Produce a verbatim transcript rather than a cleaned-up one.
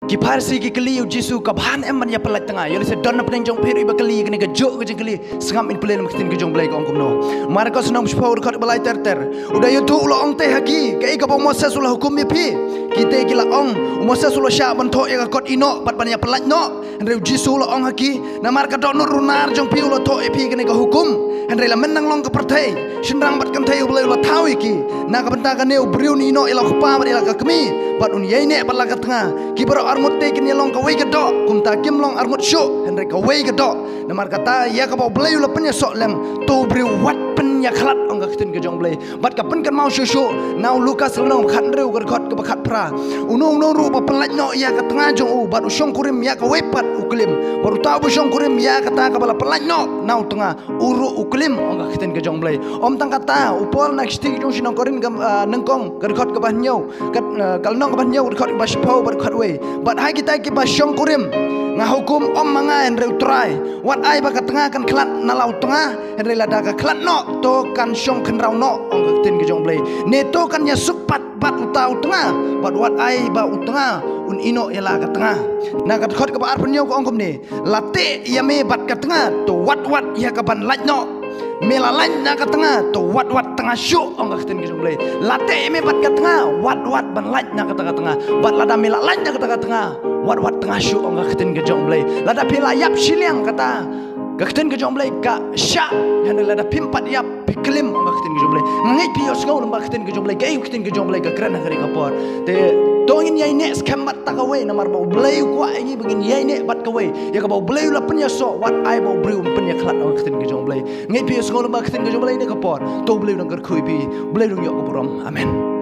Ki Pharisi ki kylli ïa u Jisu, ka bha ne em ban ïa pynlait tnga? Ïoh lehse don na pdeng jong phi ruh ba kylli kane ka juh ka jingkylli. Sngap, ngin pule lem ha ka ktien ka jong U Blei ka ong kumno. Markos lynnong shiphew dkhot ba lai ter ter. U da ïathuh, u la ong te ha ki, kaei kaba u Moses u la hukum ïa phi? Kita ki la ong, u Moses u la shah ban thoh ïa ka kot ïehnoh bad ban ïa pynlait noh. Hynrei u Jisu u la ong ha ki, namar ka dohnud runar jong phi u la thoh ïa phi kane ka hukum. Hynrei la mynta nang long ka pyrthei, shynrang bad kynthei U Blei u la thaw ïa ki. Na ka bynta kane u briew un ïehnoh ïa la u kpa bad ïa la ka kmie, bad un ïaineh bad la ka tnga. Ki baroh arngut te kin ïa long kawei ka doh, kumta kim long arngut shuh, hynrei kawei ka doh. Namar kata, ïa kaba U Blei u la pynïasoh lem, to u briew wat pynïakhlad, ong ka ktien ka jong U Blei. Bad ka pynkynmaw shuh shuh na u Lukas lynnong khathynriew, ka dkhot kaba khatphra. Uno uno ruh uba pynlait noh ïa ka tnga jong u bad u shongkurim ïa kawei pat u klim. Bad uta uba shongkurim ïa kata kaba la pynlait noh na u tnga, u ruh u klim, ong ka ktien ka jong U Blei. Ym tang kata, u Paul na ka shithi jong u sha ki nong Korinth ka, ah, nyngkong, ka dkhot kaba hynñiew, ka, ah, ka lynnong kaba hynñiew, ka dkhot kaba shiphew bad khatwei. Bad ha kita kiba shongkurim, nga hukum ym ma nga hynrei U Trai. Wat ai ba ka tnga kan khlad na la u tnga, hynrei lada ka khlad noh, to kan shong khynraw noh, ong ka ktien ka jong U Blei. Ne to kan ïasuk pat bad uta u tnga, bad wat ai ba u tnga un ïehnoh ïa la ka tnga. Na ka dkhot kaba arphew hynñiew ka ong kumne, la teh ïa me bad ka tnga, to wat wat ïa ka ban lait noh. Me la lait na ka tnga, to wat wat tnga shuh, ong ka ktien ka jong U Blei. La teh ïa me bad ka tnga, wat wat ban lait na kata ka tnga. Bad lada me la lait na kata ka tnga, wat wat tnga shuh, ong ka ktien ka jong U Blei. Lada phi la ïap shiliang, kata ka ktien ka jong U Blei ka shah, hynrei lada phim pat ïap, phi klim, ong ka ktien ka jong U Blei. Nga ngeit phi ïohsngew lem ba ka ktien ka jong U Blei, kaei ka ktien ka jong U Blei ka kren ha kane ka por. Te to ngin ïaineh skhem bad ta kawei, namar ba U Blei u kwah ïa ngi ba ngin ïaineh bad kawei. Ïa kaba U Blei u la pynïasoh, wat ai ba u briew un pynïakhlad, ong ka ktien ka jong U Blei. Ngeit phi ïohsngew lem ba ka ktien ka jong U Blei ha kane ka por. To U Blei u dang kyrkhu ïa phi, U Blei u dang ïoh ka burom. Amen.